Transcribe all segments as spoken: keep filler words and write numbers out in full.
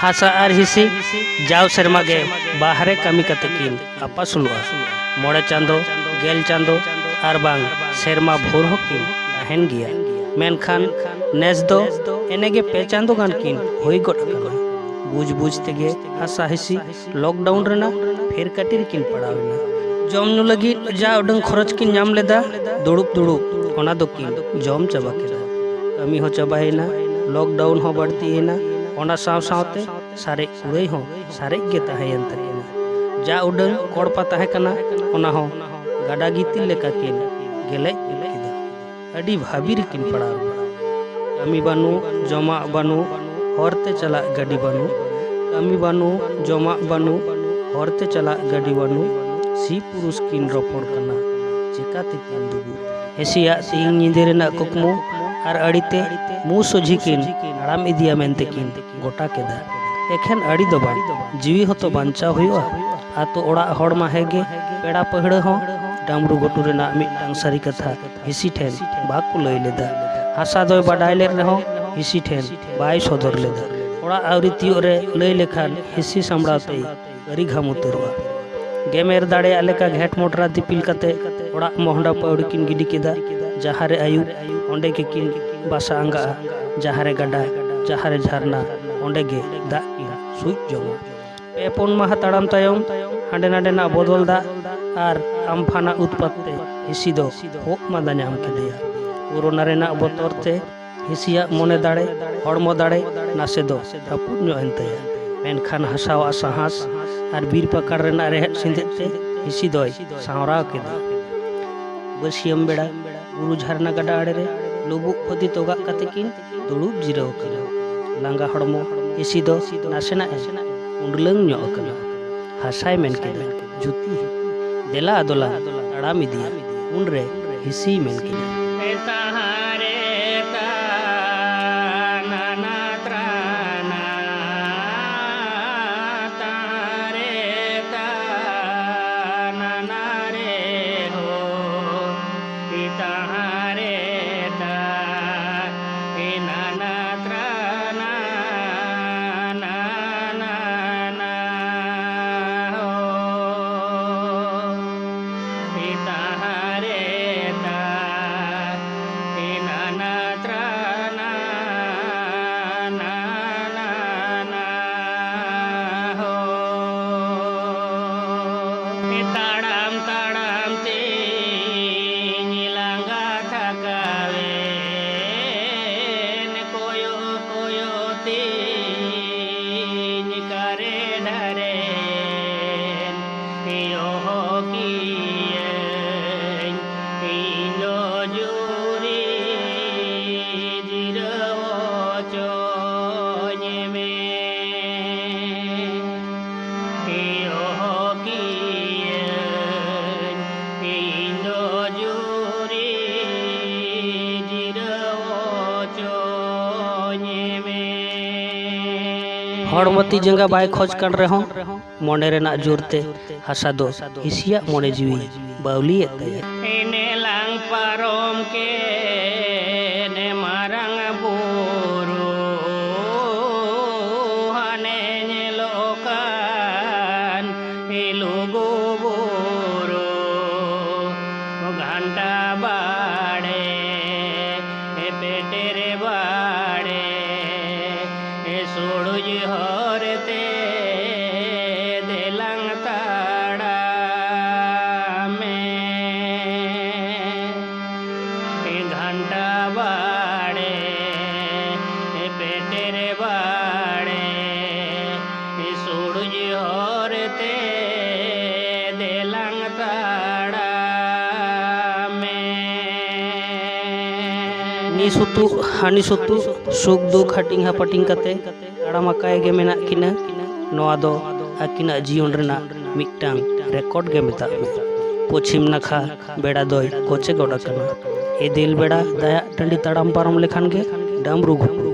ᱦᱟᱥᱟ ᱟᱨ ᱦᱤᱸᱥᱤ ᱡᱟᱣ ᱥᱮᱨᱢᱟ ᱜᱮ ᱵᱟᱦᱨᱮ ᱠᱟᱹᱢᱤ ᱠᱟᱛᱮ ᱠᱤᱱ ᱟᱯᱟᱥᱩᱞᱚᱜᱼᱟ᱾ ᱢᱚᱬᱮ ᱪᱟᱸᱫᱚ, ᱜᱮᱞ ᱪᱟᱸᱫᱚ ᱟᱨ ᱵᱟᱝ ᱥᱮᱨᱢᱟ ᱵᱷᱳᱨ ᱦᱚᱸᱠᱤᱱ ᱛᱟᱦᱮᱱ ᱜᱮᱭᱟ᱾ ᱢᱮᱱᱠᱷᱟᱱ ᱱᱮᱥ ᱫᱚ ᱮᱱᱮᱜᱮ ᱯᱮ ᱪᱟᱸᱫᱚ ᱜᱟᱱ ᱠᱤᱱ ᱦᱩᱭ ᱜᱚᱫ ᱟᱠᱟᱱᱟ᱾ ᱵᱩᱡᱽ ᱵᱩᱡᱽ ᱛᱮᱜᱮ ᱦᱟᱥᱟ ᱦᱤᱸᱥᱤ ᱞᱚᱠᱰᱟᱣᱩᱱ ᱨᱮᱱᱟᱜ ᱯᱷᱮᱨ ᱠᱟᱹᱴᱤ ᱨᱮᱠᱤᱱ ᱯᱟᱲᱟᱣ ᱮᱱᱟ᱾ ᱡᱚᱢ ᱧᱩ ᱞᱟᱹᱜᱤᱫ ᱡᱟ ᱩᱰᱟᱹᱝ ᱠᱷᱚᱨᱚᱪ ᱠᱤᱱ ᱧᱟᱢ ᱞᱮᱫᱟ, ᱫᱩᱲᱩᱵ ᱫᱩᱲᱩᱵ ᱚᱱᱟ ᱫᱚᱠᱤᱱ ᱡᱚᱢ ᱪᱟᱵᱟ ᱠᱮᱫᱟ᱾ ᱠᱟᱹᱢᱤ ᱦᱚᱸ ᱪᱟᱵᱟᱭᱮᱱᱟ, ᱞᱚᱠᱰᱟᱣᱩᱱ ᱦᱚᱸ ᱵᱟᱹᱲᱛᱤᱭᱮᱱᱟ᱾ ᱚᱱᱟ ᱥᱟᱶ ᱥᱟᱶᱛᱮ ᱥᱟᱨᱮᱡ ᱠᱩᱲᱟᱹᱭ ᱦᱚᱸ ᱥᱟᱨᱮᱡ ᱜᱮ ᱛᱟᱦᱮᱸᱭᱮᱱ ᱛᱟᱹᱠᱤᱱᱟ᱾ ᱡᱟ ᱩᱰᱟᱹᱝ ᱠᱚᱲᱯᱟ ᱛᱟᱦᱮᱸ ᱠᱟᱱᱟ, ᱚᱱᱟ ᱦᱚᱸ ᱜᱟᱰᱟ ᱜᱤᱛᱤᱞ ᱞᱮᱠᱟ ᱠᱤᱱ ᱜᱮᱞᱮᱡ ᱜᱚᱫ ᱠᱮᱫᱟ᱾ ᱟᱹᱰᱤ ᱵᱷᱟᱹᱵᱤ ᱨᱮᱠᱤᱱ ᱯᱟᱲᱟᱣ ᱮᱱᱟ᱾ ᱠᱟᱹᱢᱤ ᱵᱟᱹᱱᱩᱜ, ᱡᱚᱢᱟᱜ ᱵᱟᱹᱱᱩᱜ, ᱦᱚᱨᱛᱮ ᱪᱟᱞᱟᱜ ᱜᱟᱹᱰᱤ ᱵᱟᱹᱱᱩᱜ᱾ ᱠᱟᱹᱢᱤ ᱵᱟᱹᱱᱩᱜ, ᱡᱚᱢᱟᱜ ᱵᱟᱹᱱᱩᱜ, ᱦᱚᱨᱛᱮ ᱪᱟᱞᱟᱜ ᱜᱟᱹᱰᱤ ᱵᱟᱹᱱᱩᱜ᱾ ᱥᱤ ᱯᱩᱨᱩᱥ ᱠᱤᱱ ᱨᱚᱯᱚᱲ ᱠᱟᱱᱟ, ᱪᱮᱠᱟ ᱛᱮᱠᱤᱱ ᱫᱩᱜᱩᱜ? ᱦᱤᱸᱥᱤᱭᱟᱜ ᱛᱤᱦᱤᱧ ᱧᱤᱫᱟᱹ ᱨᱮᱱᱟᱜ ᱠᱩᱠᱢᱩ ᱟᱨ ᱟᱹᱲᱤᱛᱮ ᱢᱩ ᱥᱚᱡᱷᱤ ᱠᱤᱱ ᱛᱟᱲᱟᱢ ᱤᱫᱤᱭᱟ ᱢᱮᱱᱛᱮ ᱠᱤᱱ ᱜᱚᱴᱟ ᱠᱮᱫᱟ᱾ ᱮᱠᱷᱮᱱ ᱟᱹᱲᱤ ᱫᱚ ᱵᱟᱝ, ᱡᱤᱣᱤ ᱦᱚᱸᱛᱚ ᱵᱟᱧᱪᱟᱣ ᱦᱩᱭᱩᱜᱼᱟ᱾ ᱟᱛᱳ ᱚᱲᱟᱜ ᱦᱚᱲ ᱢᱟ ᱦᱮᱸᱜᱮ, ᱯᱮᱲᱟ ᱯᱟᱹᱦᱲᱟᱹ ᱦᱚᱸ ᱰᱟᱢᱨᱩ ᱜᱷᱩᱴᱩ ᱨᱮᱱᱟᱜ ᱢᱤᱫᱴᱟᱝ ᱥᱟᱹᱨᱤ ᱠᱟᱛᱷᱟ ᱦᱤᱸᱥᱤ ᱴᱷᱮᱱ ᱵᱟᱠᱚ ᱞᱟᱹᱭ ᱞᱮᱫᱟ᱾ ᱦᱟᱥᱟ ᱫᱚᱭ ᱵᱟᱰᱟᱭ ᱞᱮᱫ ᱨᱮᱦᱚᱸ ᱦᱤᱸᱥᱤ ᱴᱷᱮᱱ ᱵᱟᱭ ᱥᱚᱫᱚᱨ ᱞᱮᱫᱟ᱾ ᱚᱲᱟᱜ ᱟᱹᱣᱨᱤ ᱛᱤᱭᱳᱜ ᱨᱮ ᱞᱟᱹᱭ ᱞᱮᱠᱷᱟᱱ ᱦᱤᱸᱥᱤ ᱥᱟᱢᱵᱲᱟᱣ ᱛᱮᱭ ᱟᱹᱨᱤ ᱜᱷᱟᱢ ᱩᱛᱟᱹᱨᱚᱜᱼᱟ᱾ ᱜᱮᱢᱮᱨ ᱫᱟᱲᱮᱭᱟᱜ ᱞᱮᱠᱟ ᱜᱷᱮᱸᱴ ᱢᱚᱴᱨᱟ ᱫᱤᱯᱤᱞ ᱠᱟᱛᱮ ᱚᱲᱟᱜ ᱢᱚᱦᱰᱟ ᱯᱟᱹᱣᱲᱤ ᱠᱤᱱ ᱜᱤᱰᱤ ᱠᱮᱫᱟ᱾ ᱡᱟᱦᱟᱸ ᱨᱮ ᱟᱹᱭᱩᱵ, ᱚᱸᱰᱮ ᱜᱮᱠᱤᱱ ᱵᱟᱥᱟ ᱟᱸᱜᱟᱜᱼᱟ᱾ ᱡᱟᱦᱟᱸ ᱨᱮ ᱜᱟᱰᱟ, ᱡᱟᱦᱟᱸ ᱨᱮ ᱡᱷᱟᱨᱱᱟ, ᱚᱸᱰᱮ ᱜᱮ ᱫᱟᱜ ᱠᱤᱱ ᱥᱩᱡ ᱡᱚᱝᱟ᱾ ᱯᱮ ᱯᱩᱱ ᱢᱟᱦᱟ ᱛᱟᱲᱟᱢ ᱛᱟᱭᱚᱢ ᱦᱟᱸᱰᱮ ᱱᱟᱰᱮᱱᱟᱜ ᱵᱚᱫᱚᱞ ᱫᱟᱜ ᱟᱨ ᱟᱢᱯᱷᱟᱱᱟᱜ ᱩᱛᱯᱟᱛ ᱛᱮ ᱦᱤᱸᱥᱤ ᱫᱚ ᱠᱷᱩᱜ ᱢᱟᱸᱫᱟ ᱧᱟᱢ ᱠᱮᱫᱮᱭᱟ᱾ ᱠᱳᱨᱳᱱᱟ ᱨᱮᱱᱟᱜ ᱵᱚᱛᱚᱨ ᱛᱮ ᱦᱤᱸᱥᱤᱭᱟᱜ ᱢᱚᱱᱮ ᱫᱟᱲᱮ, ᱦᱚᱲᱢᱚ ᱫᱟᱲᱮ ᱱᱟᱥᱮ ᱫᱚ ᱨᱟᱹᱯᱩᱫ ᱧᱚᱜ ᱮᱱ ᱛᱟᱭᱟ᱾ ᱢᱮᱱᱠᱷᱟᱱ ᱦᱟᱥᱟᱣᱟᱜ ᱥᱟᱦᱟᱸᱥ ᱟᱨ ᱵᱤᱨ ᱯᱟᱠᱟᱲ ᱨᱮᱱᱟᱜ ᱨᱮᱦᱮᱫ ᱥᱤᱸᱫᱮᱫ ᱛᱮ ᱦᱤᱸᱥᱤ ᱫᱚᱭ ᱥᱟᱶᱨᱟᱣ ᱠᱮᱫᱟ᱾ ᱵᱟᱹᱥᱭᱟᱹᱢ ᱵᱮᱲᱟ ᱵᱩᱨᱩ ᱡᱷᱟᱨᱱᱟ ᱜᱟᱰᱟ ᱟᱲᱮ ᱨᱮ ᱞᱩᱵᱩᱜ ᱠᱷᱚᱫᱤ ᱛᱚᱜᱟᱜ ᱠᱟᱛᱮ ᱠᱤᱱ ᱫᱩᱲᱩᱵ ᱡᱤᱨᱟᱹᱣ ᱟᱠᱟᱱᱟ᱾ ᱞᱟᱸᱜᱟ ᱦᱚᱲᱢᱚ ᱦᱤᱸᱥᱤ ᱫᱚ ᱱᱟᱥᱮᱱᱟᱜ ᱮ ᱩᱸᱰᱞᱟᱹᱝ ᱧᱚᱜ ᱟᱠᱟᱱᱟ᱾ ᱦᱟᱥᱟᱭ ᱢᱮᱱ ᱠᱮᱫᱟ, "ᱡᱩᱛᱤ, ᱫᱮᱞᱟ ᱟᱫᱚᱞᱟᱝ ᱛᱟᱲᱟᱢ ᱤᱫᱤᱭᱟ᱾" ᱩᱱᱨᱮ ᱦᱤᱸᱥᱤᱭ ᱢᱮᱱ ᱠᱮᱫᱟ, ᱦᱚᱲᱢᱚ ᱛᱤ ᱡᱟᱸᱜᱟ ᱵᱟᱭ ᱠᱷᱚᱡᱽ ᱠᱟᱱ ᱨᱮᱦᱚᱸ, ᱢᱚᱱᱮ ᱨᱮᱱᱟᱜ ᱡᱳᱨ ᱛᱮ ᱦᱟᱥᱟ ᱫᱚ ᱦᱤᱸᱥᱤᱭᱟᱜ ᱢᱚᱱᱮ ᱡᱤᱣᱤ ᱵᱟᱹᱣᱞᱤᱭᱮᱫ ᱛᱟᱭᱟ᱾ ᱤᱱᱟᱹ ᱞᱟᱝ ᱯᱟᱨᱚᱢ ᱠᱮᱫ ᱢᱟᱨᱟᱝ ᱵᱩᱨᱩ, ᱦᱟᱱᱮ ᱧᱮᱞᱚᱜ ᱠᱟᱱ ᱞᱩᱜᱩ ᱵᱩᱨᱩ, ᱜᱷᱟᱱᱴᱟ ᱵᱟᱲᱮ, ᱯᱮᱴᱮᱨ ᱵᱟᱲᱮ, ᱥᱩᱲᱩᱡ ᱦᱚᱨ ᱛᱮ ᱫᱮᱞᱟᱝ ᱛᱟᱲᱟᱢᱮ᱾ ᱜᱷᱟᱱᱴᱟ ᱵᱟᱲᱮ, ᱯᱮᱴᱮᱨ ᱵᱟᱲᱮ, ᱥᱩᱲᱩᱡ ᱦᱚᱨ ᱛᱮ ᱫᱮᱞᱟᱝ ᱛᱟᱲᱟᱢᱮ᱾ ᱱᱤ ᱥᱩᱛᱩᱜ ᱦᱟᱹᱱᱤ ᱥᱩᱛᱩᱜ, ᱥᱩᱠ ᱫᱩᱠ ᱦᱟᱹᱴᱤᱧ ᱦᱟᱯᱟᱴᱤᱧ ᱠᱟᱛᱮ ᱛᱟᱲᱟᱢ ᱟᱠᱟᱭ ᱜᱮ ᱢᱮᱱᱟᱜ ᱠᱤᱱᱟ᱾ ᱱᱚᱣᱟ ᱫᱚ ᱟᱹᱠᱤᱱᱟᱜ ᱡᱤᱭᱚᱱ ᱨᱮᱱᱟᱜ ᱢᱤᱫᱴᱟᱝ ᱨᱮᱠᱚᱨᱰ ᱜᱮ ᱢᱮᱛᱟᱜ ᱢᱮ᱾ ᱯᱚᱪᱷᱤᱢ ᱱᱟᱠᱷᱟ ᱵᱮᱲᱟ ᱫᱚᱭ ᱠᱚᱪᱮ ᱜᱚᱫ ᱟᱠᱟᱱᱟ᱾ ᱮᱫᱮᱞ ᱵᱮᱲᱟ ᱫᱟᱭᱟᱜ ᱴᱟᱺᱰᱤ ᱛᱟᱲᱟᱢ ᱯᱟᱨᱚᱢ ᱞᱮᱠᱷᱟᱱ ᱜᱮ ᱰᱟᱢᱨᱩ ᱜᱷᱩᱴᱩ᱾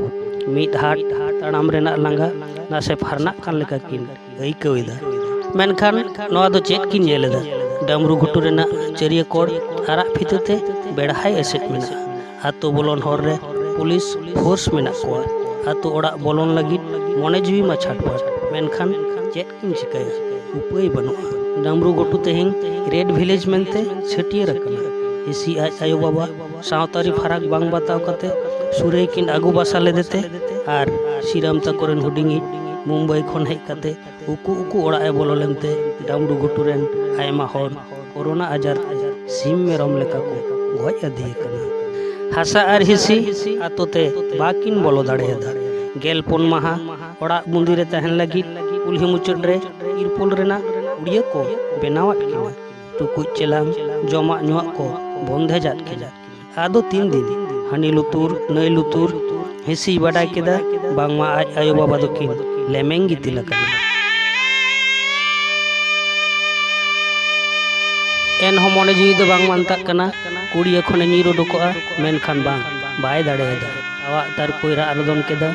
ᱢᱤᱫ ᱦᱟᱴ ᱛᱟᱲᱟᱢ ᱨᱮᱱᱟᱜ ᱞᱟᱸᱜᱟ ᱱᱟᱥᱮ ᱯᱷᱟᱨᱱᱟᱜ ᱠᱟᱱ ᱞᱮᱠᱟ ᱠᱤᱱ ᱟᱹᱭᱠᱟᱹᱣ ᱮᱫᱟ᱾ ᱢᱮᱱᱠᱷᱟᱱ ᱱᱚᱣᱟ ᱫᱚ ᱪᱮᱫ ᱠᱤᱱ ᱧᱮᱞ ᱮᱫᱟ? ᱰᱟᱢᱨᱩ ᱜᱷᱩᱴᱩ ᱨᱮᱱᱟᱜ ᱪᱟᱹᱨᱤᱭᱟᱹ ᱠᱚᱲ ᱟᱨᱟᱜ ᱯᱷᱤᱛᱟᱹ ᱛᱮ ᱵᱮᱲᱦᱟᱭ ᱮᱥᱮᱫ ᱢᱮᱱᱟᱜᱼᱟ᱾ ᱟᱛᱳ ᱵᱚᱞᱚᱱ ᱦᱚᱨ ᱨᱮ ᱯᱩᱞᱤᱥ ᱯᱷᱳᱨᱥ ᱢᱮᱱᱟᱜ ᱠᱚᱣᱟ᱾ ᱟᱛᱳ ᱚᱲᱟᱜ ᱵᱚᱞᱚᱱ ᱞᱟᱹᱜᱤᱫ ᱢᱚᱱᱮ ᱡᱤᱣᱤ ᱢᱟ ᱪᱷᱟᱴᱯᱟᱴ, ᱢᱮᱱᱠᱷᱟᱱ ᱪᱮᱫ ᱠᱤᱱ ᱪᱤᱠᱟᱹᱭᱟ? ᱩᱯᱟᱹᱭ ᱵᱟᱹᱱᱩᱜᱼᱟ᱾ ᱰᱟᱢᱨᱩ ᱜᱷᱩᱴᱩ ᱛᱮᱦᱮᱧ ᱨᱮᱰ ᱵᱷᱤᱞᱮᱡᱽ ᱢᱮᱱᱛᱮ ᱪᱷᱟᱹᱴᱭᱟᱹᱨ ᱟᱠᱟᱱᱟ᱾ ᱦᱤᱸᱥᱤ ᱟᱡ ᱟᱭᱳᱼᱵᱟᱵᱟ ᱥᱟᱶᱛᱟᱨᱤ ᱯᱷᱟᱨᱟᱠ ᱵᱟᱝ ᱵᱟᱛᱟᱣ ᱠᱟᱛᱮ ᱥᱩᱨᱟᱹᱭ ᱠᱤᱱ ᱟᱹᱜᱩ ᱵᱟᱥᱟ ᱞᱮᱫᱮᱛᱮ ᱟᱨ ᱥᱤᱨᱟᱢ ᱛᱟᱠᱚ ᱨᱮᱱ ᱦᱩᱰᱤᱧᱤᱡ ᱢᱩᱢᱵᱟᱭ ᱠᱷᱚᱱ ᱦᱮᱡ ᱠᱟᱛᱮ ᱩᱠᱩ ᱩᱠᱩ ᱚᱲᱟᱜ ᱮ ᱵᱚᱞᱚ ᱞᱮᱱᱛᱮ ᱰᱟᱢᱰᱩ ᱜᱷᱩᱴᱩ ᱨᱮᱱ ᱟᱭᱢᱟ ᱦᱚᱲ ᱠᱳᱨᱳᱱᱟ ᱟᱡᱟᱨ ᱛᱮ ᱥᱤᱢ ᱢᱮᱨᱚᱢ ᱞᱮᱠᱟ ᱠᱚ ᱜᱚᱡ ᱟᱹᱫᱤᱭ ᱠᱟᱱᱟ᱾ ᱦᱟᱥᱟ ᱟᱨ ᱦᱤᱸᱥᱤ ᱟᱛᱳ ᱛᱮ ᱵᱟᱹᱠᱤᱱ ᱵᱚᱞᱚ ᱫᱟᱲᱮᱭᱟᱫᱟ᱾ ᱜᱮᱞ ᱯᱩᱱ ᱢᱟᱦᱟ ᱚᱲᱟᱜ ᱵᱩᱸᱫᱤ ᱨᱮ ᱛᱟᱦᱮᱱ ᱞᱟᱹᱜᱤᱫ ᱠᱩᱞᱦᱤ ᱢᱩᱪᱟᱹᱫ ᱨᱮ ᱛᱤᱨᱯᱳᱞ ᱨᱮᱱᱟᱜ ᱠᱩᱲᱤᱭᱟᱹ ᱠᱚ ᱵᱮᱱᱟᱣᱟᱫ ᱠᱤᱱᱟ᱾ ᱴᱩᱠᱩᱡ ᱪᱮᱞᱟᱝ ᱡᱚᱢᱟᱜ ᱧᱩᱣᱟᱜ ᱠᱚ ᱵᱚᱱᱫᱷᱮᱡᱟᱫ ᱠᱤᱱᱟ᱾ ᱟᱫᱚ ᱛᱤᱱ ᱫᱤᱱ ᱦᱟᱹᱱᱤ ᱞᱩᱛᱩᱨ ᱱᱟᱹᱭ ᱞᱩᱛᱩᱨ ᱦᱤᱸᱥᱤᱭ ᱵᱟᱰᱟᱭ ᱠᱮᱫᱟ ᱵᱟᱝᱢᱟ ᱟᱡ ᱟᱭᱳ ᱵᱟᱵᱟ ᱫᱚᱠᱤᱱ ᱞᱮᱢᱮᱧ ᱜᱤᱛᱤᱞ ᱟᱠᱟᱱᱟ᱾ ᱮᱱᱦᱚᱸ ᱢᱚᱱᱮ ᱡᱤᱣᱤ ᱫᱚ ᱵᱟᱝ ᱢᱟᱱᱛᱟᱜ ᱠᱟᱱᱟ᱾ ᱠᱩᱲᱤ ᱮᱠᱷᱚᱱᱮ ᱧᱤᱨ ᱩᱰᱩᱠᱚᱜᱼᱟ, ᱢᱮᱱᱠᱷᱟᱱ ᱵᱟᱝ, ᱵᱟᱭ ᱫᱟᱲᱮᱭᱟᱫᱟ᱾ ᱟᱣᱟᱜ ᱛᱟᱨᱠᱚᱭ ᱨᱟᱜ ᱨᱚᱫᱚᱱ ᱠᱮᱫᱟ᱾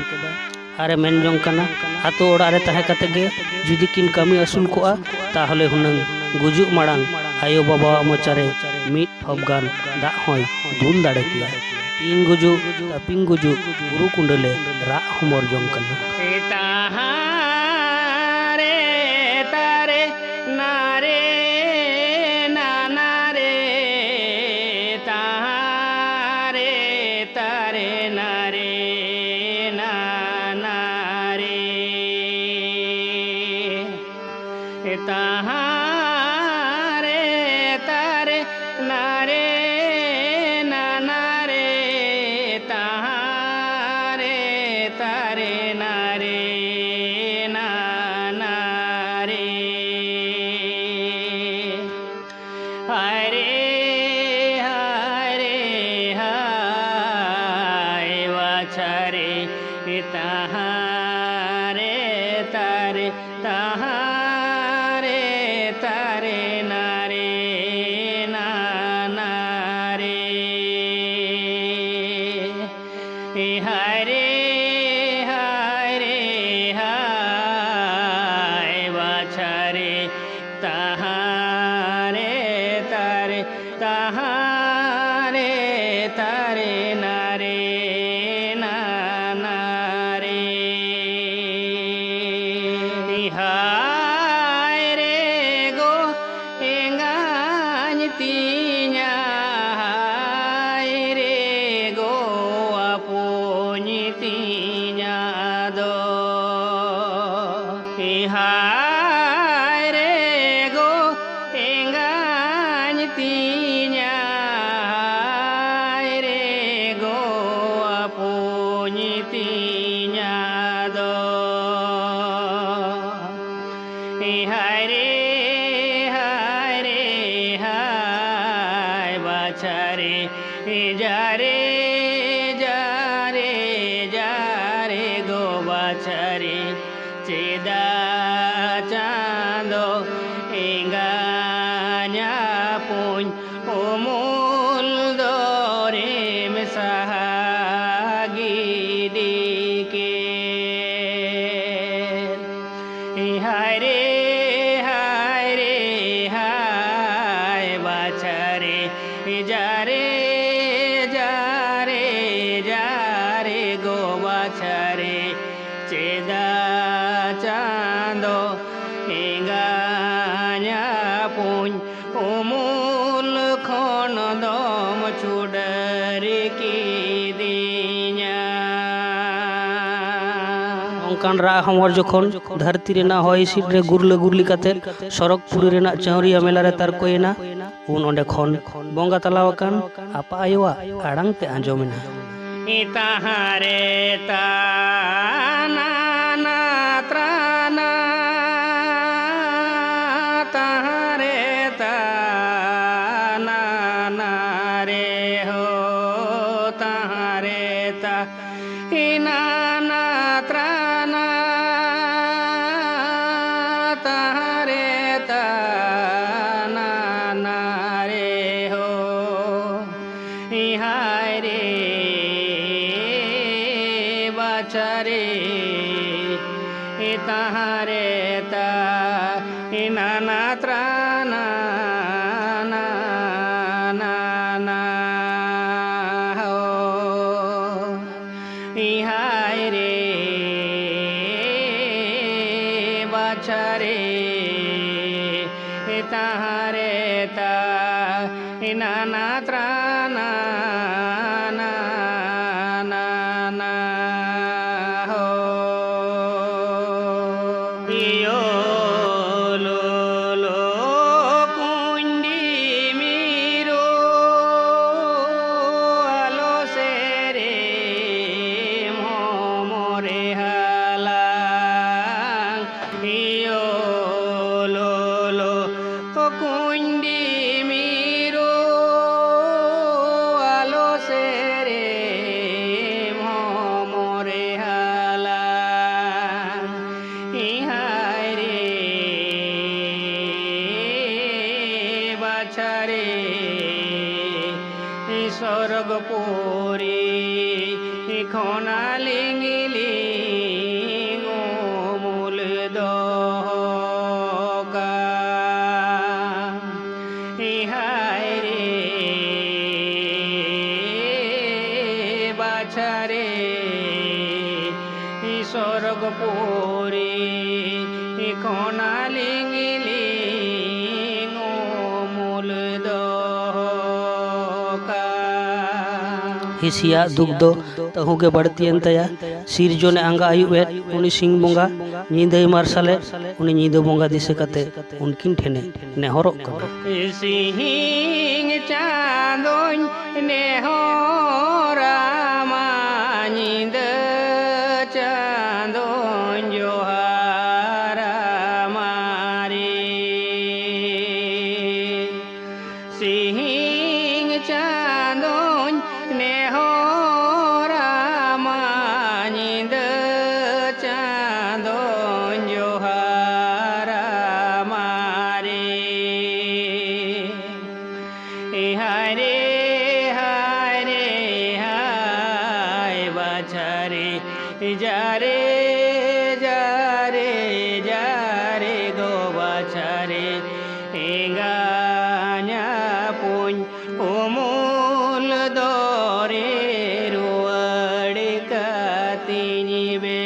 ᱟᱨᱮ ᱢᱮᱱ ᱡᱚᱝ ᱠᱟᱱᱟ, ᱟᱛᱳ ᱚᱲᱟᱜ ᱨᱮ ᱛᱟᱦᱮᱸ ᱠᱟᱛᱮ ᱜᱮ ᱡᱩᱫᱤ ᱠᱤᱱ ᱠᱟᱹᱢᱤ ᱟᱹᱥᱩᱞ ᱠᱚᱜᱼᱟ, ᱛᱟᱦᱚᱞᱮ ᱦᱩᱱᱟᱹᱝ ᱜᱩᱡᱩᱜ ᱢᱟᱲᱟᱝ ᱟᱭᱳ ᱵᱟᱵᱟᱣᱟᱜ ᱢᱚᱪᱟᱨᱮ ᱢᱤᱫ ᱴᱷᱚᱯ ᱜᱟᱱ ᱫᱟᱜ ᱦᱚᱸᱭ ᱫᱩᱞ ᱫᱟᱲᱮ ᱠᱮᱭᱟ᱾ ᱛᱤᱧ ᱜᱩᱡᱩᱜ, ᱛᱟᱹᱯᱤᱧ ᱜᱩᱡᱩᱜ, ᱵᱩᱨᱩ ᱠᱩᱸᱰᱟᱹᱞᱮ ᱨᱟᱜ ᱦᱚᱢᱚᱨ ᱡᱚᱝ ᱠᱟᱱᱟ᱾ ᱛᱟᱦᱟᱸ ᱨᱮ ᱛᱟᱨᱮ ᱱᱟᱨᱮ ᱱᱟᱱᱟ ᱨᱮ, ᱛᱟᱦᱟᱸ ᱨᱮ ᱛᱟᱨᱮ ᱱᱟᱨᱮ ᱱᱟᱱᱟ ᱨᱮ᱾ ᱛᱟᱦᱟᱸ ᱨᱮ ᱛᱟᱨᱮ ᱱᱟᱨᱮ ᱱᱟᱱᱟ ᱨᱮ, ᱛᱟᱦᱟᱸ ᱨᱮ ᱛᱟᱨᱮ ᱱᱟᱨᱮ ᱱᱟᱱᱟ ᱨᱮ᱾ ᱦᱟᱭ ᱨᱮ, ᱦᱟᱭ ᱨᱮ, ᱦᱟᱭ ᱵᱟᱪᱷᱟ ᱨᱮ, ᱛᱟᱦᱟᱸ ᱨᱮ ᱛᱟᱨᱮ, ᱛᱟᱦᱟᱸ ᱨᱮ ᱛᱟᱨᱮ ᱱᱟᱨᱮ ᱱᱟᱱᱟ ᱨᱮ᱾ ᱦᱟᱭ ᱨᱮ, ᱦᱟᱭ ᱨᱮ, ᱦᱟᱭ ᱵᱟᱪᱷᱟ ᱨᱮ, ᱛᱟᱦᱟᱸ ᱨᱮ ᱛᱟᱨᱮ, ᱛᱟᱦᱟᱸ ᱨᱮ ᱛᱟᱨᱮ ᱱᱟᱨᱮ ᱱᱟᱱᱟ ᱨᱮ᱾ ᱦᱟᱭ ᱨᱮ ᱜᱚ ᱮᱸᱜᱟᱧ ᱛᱤᱧᱟ, ᱦᱟᱭ ᱨᱮ ᱜᱚ ᱟᱯᱚᱧ ᱛᱤᱧᱟ ᱫᱚ᱾ ᱦᱟᱭ ᱨᱮ ᱜᱚ ᱮᱸᱜᱟᱧ ᱛᱤᱧᱟ, ᱦᱟᱭ ᱨᱮ ᱜᱚ ᱟᱯᱚᱧ ᱛᱤᱧᱟ ᱫᱚ᱾ ᱦᱟᱭ ᱨᱮ, ᱦᱟᱭ ᱨᱮ, ᱦᱟᱭ ᱵᱟᱪᱷᱟ ᱨᱮ, ᱡᱟ ᱨᱮ, ᱡᱟ ᱨᱮ, ᱡᱟ ᱨᱮ ᱜᱚ ᱵᱟᱪᱷᱟ ᱨᱮ, ᱪᱮᱫᱟᱜ ᱪᱟᱸᱫᱚ ᱮᱸᱜᱟᱧ ᱟᱯᱚᱧ ᱩᱢᱩᱞ ᱫᱚᱨᱮᱢ ᱥᱟᱦᱟ ᱜᱤᱰᱤ ᱠᱮᱫ? ᱪᱮᱫᱟᱜ ᱪᱟᱸᱫᱚ ᱮᱸᱜᱟᱧ ᱟᱯᱩᱧ ᱩᱢᱩᱞ ᱠᱷᱚᱱ ᱫᱚᱢ ᱪᱷᱩᱰᱟᱹᱨ ᱠᱤᱫᱤᱧᱟ? ᱚᱱᱠᱟᱱ ᱨᱟᱜ ᱦᱚᱢᱚᱨ ᱡᱚᱠᱷᱚᱱ ᱫᱷᱟᱹᱨᱛᱤ ᱨᱮᱱᱟᱜ ᱦᱚᱭ ᱦᱤᱸᱥᱤᱫ ᱨᱮ ᱜᱩᱨᱞᱟᱹ ᱜᱩᱨᱞᱤ ᱠᱟᱛᱮ ᱥᱚᱨᱚᱜᱽᱯᱩᱨᱤ ᱨᱮᱱᱟᱜ ᱪᱟᱹᱣᱨᱤᱭᱟᱹ ᱢᱮᱞᱟ ᱨᱮ ᱛᱟᱨᱠᱚᱭᱮᱱᱟ, ᱩᱱ ᱚᱸᱰᱮ ᱠᱷᱚᱱ ᱵᱚᱸᱜᱟ ᱛᱟᱞᱟᱣ ᱟᱠᱟᱱ ᱟᱯᱟ ᱟᱭᱳᱣᱟᱜ ᱟᱲᱟᱝ ᱛᱮ ᱟᱸᱡᱚᱢᱮᱱᱟ᱾ ᱛᱟᱦᱟᱨᱮ ᱛᱟᱱᱟ ᱛᱨᱟᱱᱟ, ᱛᱟᱦᱟᱨᱮ ᱛᱟᱱᱟ ᱨᱮ ᱦᱳ, ᱛᱟᱦᱟᱨᱮ ᱛᱟ ᱤᱱᱟᱱᱟ ᱛᱨᱟᱱᱟ, ᱛᱟᱦᱟᱨᱮ ᱛᱟᱱᱟ ᱨᱮ ᱦᱳ, ᱤᱦᱟᱭ ᱨᱮ ᱵᱟᱪᱷᱟᱨᱮ, ᱛᱟᱦᱟᱨᱮ ᱛᱟ ᱤᱱᱟᱱᱟ ᱛᱨᱟᱱᱟ, ᱱᱟ, ᱱᱟ, ᱱᱟ, ᱦᱳ᱾ ᱤᱦᱟᱭ ᱨᱮ ᱵᱟᱪᱷᱟᱨᱮ, ᱛᱟᱦᱟᱨᱮ ᱛᱟ ᱤᱱᱟᱱᱟ ᱛᱨᱟᱱᱟ, ᱱᱟ, ᱱᱟ, ᱱᱟ, ᱦᱳ᱾ ᱤᱭᱳ ᱞᱳ ᱞᱳ ᱠᱩᱧᱰᱤ ᱢᱤᱨᱩ ᱟᱞᱚ ᱥᱮᱨᱮᱢ ᱦᱚᱢᱚᱨᱮ ᱦᱟᱞᱟᱝ᱾ ᱤᱭᱳ ᱞᱳ ᱞᱳ ᱠᱩᱧᱰᱤ ᱢᱤᱨᱩ ᱟᱞᱚ ᱥᱮᱨᱮᱢ ᱦᱚᱢᱚᱨᱮ ᱦᱟᱞᱟᱝ᱾ ᱤᱦᱟᱭ ᱨᱮ ᱵᱟᱪᱷᱟᱨᱮ ᱥᱚᱨᱚᱜᱽᱯᱩᱨᱤ ᱠᱷᱚᱱᱟ ᱞᱤᱸᱜᱤ ᱞᱤᱸᱜᱩ ᱩᱢᱩᱞ ᱫᱚᱦᱚ ᱠᱟᱜ᱾ ᱤᱦᱟᱭ ᱨᱮ ᱵᱟᱪᱷᱟᱨᱮ ᱥᱚᱨᱜᱚᱯᱩᱨᱤ ᱠᱷᱚᱱᱟᱞᱤᱧ ᱞᱤᱧ ᱩᱢᱩᱞ ᱫᱚᱦᱚ ᱠᱟᱜ᱾ ᱦᱤᱸᱥᱤᱭᱟᱜ ᱫᱩᱠ ᱫᱚ ᱛᱟᱹᱦᱩ ᱜᱮ ᱵᱟᱹᱲᱛᱤᱭᱮᱱ ᱛᱟᱭᱟ᱾ ᱥᱤᱨᱡᱚᱱᱮ ᱟᱸᱜᱟ ᱟᱹᱭᱩᱵ ᱮᱫ ᱩᱱᱤ ᱥᱤᱧ ᱵᱚᱸᱜᱟ, ᱧᱤᱫᱟᱹᱭ ᱢᱟᱨᱥᱟᱞᱮᱫ ᱩᱱᱤ ᱧᱤᱫᱟᱹ ᱵᱚᱸᱜᱟ ᱫᱤᱥᱟᱹ ᱠᱟᱛᱮ ᱩᱱᱠᱤᱱ ᱴᱷᱮᱱᱮ ᱱᱮᱦᱚᱨᱚᱜ ᱠᱟᱱᱟ᱾ ᱥᱤᱧ ᱪᱟᱸᱫᱚᱧ ᱱᱮᱦᱚᱨᱟᱢᱟ, ᱧᱤᱫᱟᱹ ᱪᱟᱸᱫᱚᱧ ᱡᱚᱦᱟᱨᱟᱢᱟ ᱨᱮ᱾ ᱥᱤᱧ ᱪᱟᱸᱫᱚᱧ ᱱᱮᱦᱚᱨᱟᱢᱟ, ᱧᱤᱫᱟᱹ ᱪᱟᱸᱫᱚᱧ ᱡᱚᱦᱟᱨᱟᱢᱟ ᱨᱮ᱾ ᱦᱟᱭ ᱨᱮ, ᱦᱟᱭ ᱨᱮ, ᱦᱟᱭ ᱵᱟᱪᱷᱟ ᱨᱮ, ᱡᱟ ᱨᱮ, ᱡᱟ ᱨᱮ, ᱡᱟ ᱨᱮ ᱜᱚ ᱵᱟᱪᱷᱟ ᱨᱮ, ᱮᱸᱜᱟᱧᱟ ᱯᱩᱧ ᱩᱢᱩᱞ ᱫᱚᱨᱮ ᱨᱩᱣᱟᱹᱲ ᱠᱟᱹᱛᱤᱧ ᱵᱮ᱾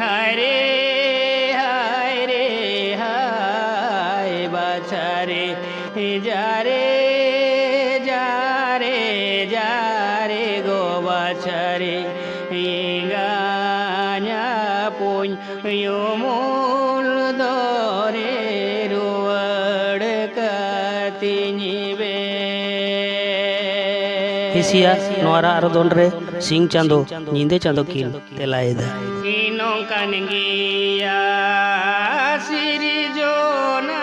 ᱦᱟᱭ ᱨᱮ, ᱦᱟᱭ ᱨᱮ, ᱦᱟᱭ ᱵᱟᱪᱷᱟ ᱨᱮ, ᱡᱟ ᱨᱮ, ᱡᱟ ᱨᱮ, ᱡᱟ ᱨᱮ ᱜᱚ ᱵᱟᱪᱷᱟ ᱨᱮ, ᱮᱸᱜᱟᱧᱟ ᱯᱩᱧ ᱩᱢᱩᱞ ᱫᱚᱨᱮ ᱨᱩᱣᱟᱹᱲ ᱠᱟᱹᱛᱤᱧ ᱵᱮ᱾ ᱦᱤᱸᱥᱤᱭᱟᱜ ᱱᱚᱣᱟ ᱨᱟᱜ ᱨᱚᱫᱚᱱ ᱨᱮ ᱥᱤᱧ ᱪᱟᱸᱫᱚ, ᱧᱤᱫᱟᱹ ᱪᱟᱸᱫᱚ ᱠᱤᱱ ᱛᱮᱞᱟᱭᱮᱫᱟ᱾ ᱱᱚᱝᱠᱟᱱ ᱜᱮᱭᱟ ᱥᱤᱨᱡᱚᱱᱟᱨᱤ,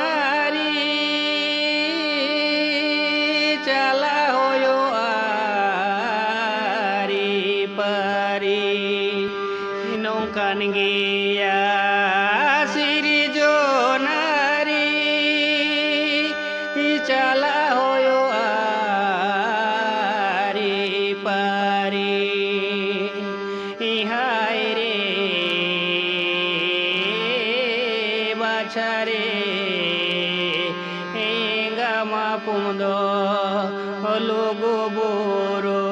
ᱪᱟᱞᱟᱣ ᱦᱩᱭᱩᱜᱼᱟ ᱟᱹᱨᱤ ᱯᱟᱹᱨᱤ᱾ ᱱᱚᱝᱠᱟᱱ ᱜᱮᱭᱟ ᱥᱤᱨᱡᱚᱱᱟᱨᱤ, ᱪᱟᱞᱟᱣ ᱦᱩᱭᱩᱜᱼᱟ ᱟᱹᱨᱤ ᱯᱟᱹᱨᱤ᱾ ᱦᱟᱭ ᱨᱮ, ᱵᱟᱪᱷᱟ ᱨᱮ, ᱮᱸᱜᱟ ᱢᱟ ᱯᱩᱸᱫᱚ ᱞᱩᱜᱩ ᱵᱩᱨᱩ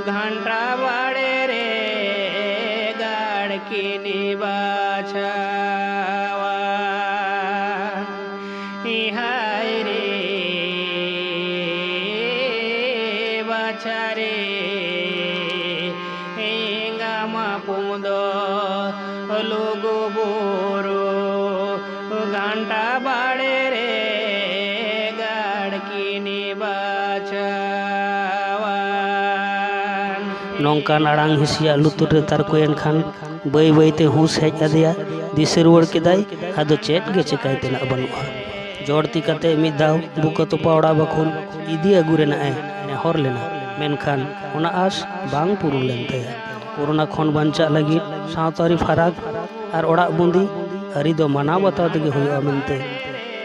ᱜᱷᱟᱱᱴᱟ ᱵᱟᱲᱮ ᱨᱮ ᱜᱟᱲ ᱠᱤᱱᱤ ᱵᱟᱪᱷᱟᱣᱟ᱾ ᱦᱟᱭ ᱨᱮ ᱵᱟᱪᱷᱟ ᱨᱮ, ᱮᱸᱜᱟ ᱢᱟᱯᱩᱢ ᱫᱚ ᱞᱩᱜᱩ ᱵᱩᱨᱩ ᱜᱷᱟᱱᱴᱟ ᱵᱟᱲᱮ ᱨᱮ ᱜᱟᱲ ᱠᱤᱱᱤ ᱵᱟᱪᱷᱟᱣᱟ᱾ ᱱᱚᱝᱠᱟᱱ ᱟᱲᱟᱝ ᱦᱤᱸᱥᱤᱭᱟᱜ ᱞᱩᱛᱩᱨ ᱨᱮ ᱛᱟᱨᱠᱚᱭᱮᱱ ᱠᱷᱟᱱ, ᱵᱟᱹᱭ ᱵᱟᱹᱭᱛᱮ ᱦᱩᱸᱥ ᱦᱮᱡ ᱟᱫᱮᱭᱟ᱾ ᱫᱤᱥᱟᱹ ᱨᱩᱣᱟᱹᱲ ᱠᱮᱫᱟᱭ, ᱟᱫᱚ ᱪᱮᱫ ᱜᱮ ᱪᱮᱠᱟᱭ ᱛᱮᱱᱟᱜ ᱵᱟᱹᱱᱩᱜᱼᱟ᱾ ᱡᱚᱲ ᱛᱤ ᱠᱟᱛᱮ ᱢᱤᱫ ᱫᱷᱟᱣ ᱵᱩᱠᱟᱹ ᱛᱚᱯᱟ ᱚᱲᱟᱜ ᱵᱟᱠᱷᱳᱞ ᱤᱫᱤ ᱟᱹᱜᱩ ᱨᱮᱱᱟᱜ ᱮ ᱱᱮᱦᱚᱨ ᱞᱮᱱᱟ, ᱢᱮᱱᱠᱷᱟᱱ ᱚᱱᱟ ᱟᱸᱥ ᱵᱟᱝ ᱯᱩᱨᱩᱱ ᱞᱮᱱ ᱛᱟᱭᱟ᱾ ᱠᱳᱨᱳᱱᱟ ᱠᱷᱚᱱ ᱵᱟᱧᱪᱟᱜ ᱞᱟᱹᱜᱤᱫ ᱥᱟᱶᱛᱟᱨᱤ ᱯᱷᱟᱨᱟᱠ ᱟᱨ ᱚᱲᱟᱜ ᱵᱩᱸᱫᱤ ᱟᱹᱨᱤ ᱫᱚ ᱢᱟᱱᱟᱣ ᱵᱟᱛᱟᱣ ᱛᱮᱜᱮ ᱦᱩᱭᱩᱜᱼᱟ ᱢᱮᱱᱛᱮ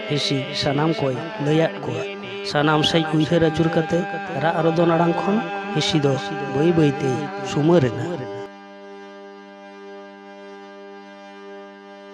ᱦᱤᱸᱥᱤ ᱥᱟᱱᱟᱢ ᱠᱚᱭ ᱞᱟᱹᱭᱟᱫ ᱠᱚᱣᱟ᱾ ᱥᱟᱱᱟᱢ ᱥᱮᱡ ᱩᱭᱦᱟᱹᱨ ᱟᱹᱪᱩᱨ ᱠᱟᱛᱮ ᱨᱟᱜ ᱨᱚᱫᱚᱱ ᱟᱲᱟᱝ ᱠᱷᱚᱱ ᱦᱤᱸᱥᱤ ᱫᱚ ᱵᱟᱹᱭ ᱵᱟᱹᱭ ᱛᱮᱭ ᱥᱩᱢᱟᱹᱨ ᱮᱱᱟ᱾